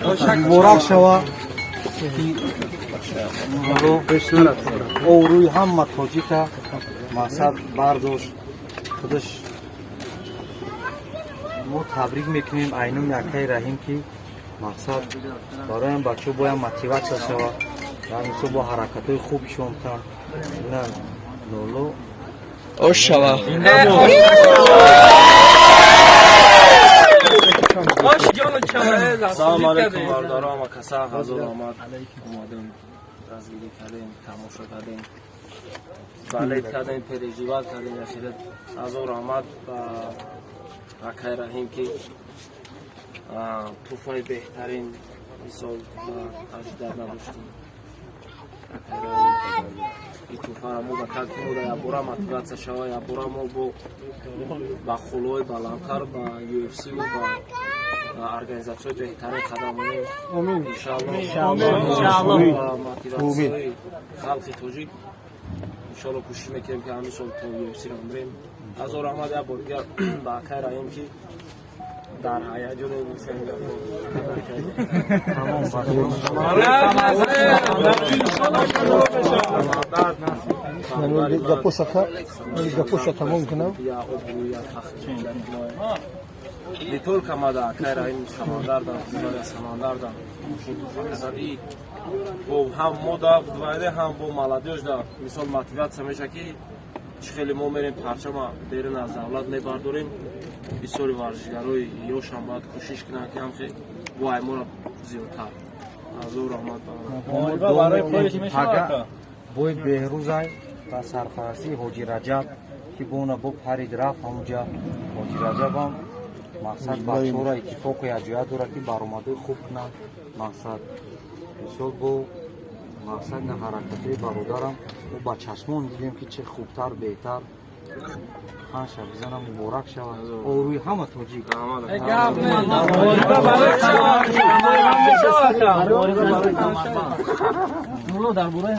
Муборак шава, ки обрӯи ҳама тоҷика мақсад бардошт худаш. Мо табрик мекунем айнуми акаи Раҳим, ки мақсад бароям бачаҳо бояд мотиватсия шава ва мисол бо ҳаракатҳои хуб ишонтан. Ина лоло. Ош шава. Ош ҷону чава. Салом алейкум, бародаро, ҳама каса ҳазор омад. Омадем, дастгирӣ кардем, тамошо кардем, болеть кардем, переживать кардем. Ахират ҳазор раҳмат ба акай Раҳим, ки туҳфаи беҳтарин мисол ожидать надоштем. Акай Раҳим ин туҳфаро мо ба кард, ки мо якбора мотиватсия шава, якбора мо бо ба хулои баландтар, ба UFC ба организатсияҳои беҳтарин қадам монем, иншаалло. Мотиватсияи халқи тоҷик, иншоалло, кӯшиш мекунем, ки ҳамин сол то UFC ро бирем. Ҳазор раҳмат як бор дигар ба акай Раҳим, ки дар ҳаяҷоне гуфтем. Тамом. Гапоша тамом кунам. Не только мада, акай Раҳим Самандар да, Самандар да бо ҳам мо да вдвойне, ҳам бо молодёжь да мисол мотиватсия меша, ки чӣ хеле мо мерем, парчама берун аз давлат мебардорем. Бисёри варзишгарои ёшам бояд кӯшиш кунанд, ки ҳамхе бо аймора зиёдтар. Ҳазор раҳмат. Бой Беҳрӯзай ба сарпарастии Ҳоҷи Раҷаб, ки бона бо парид рафт ҳамуҷа. Ҳоҷи Раҷабам мақсад бачаҳоро иттифоқу якҷоя дорад, ки баромадҳои хуб кунанд. Мақсад мисол бо мақсад на ҳаракатҳои бародарам мо ба чашмон дидем, ки чӣ хубтар, беҳтар панша бизанам. Муборак шавад, обрӯи ҳама тоҷик. Дар бораи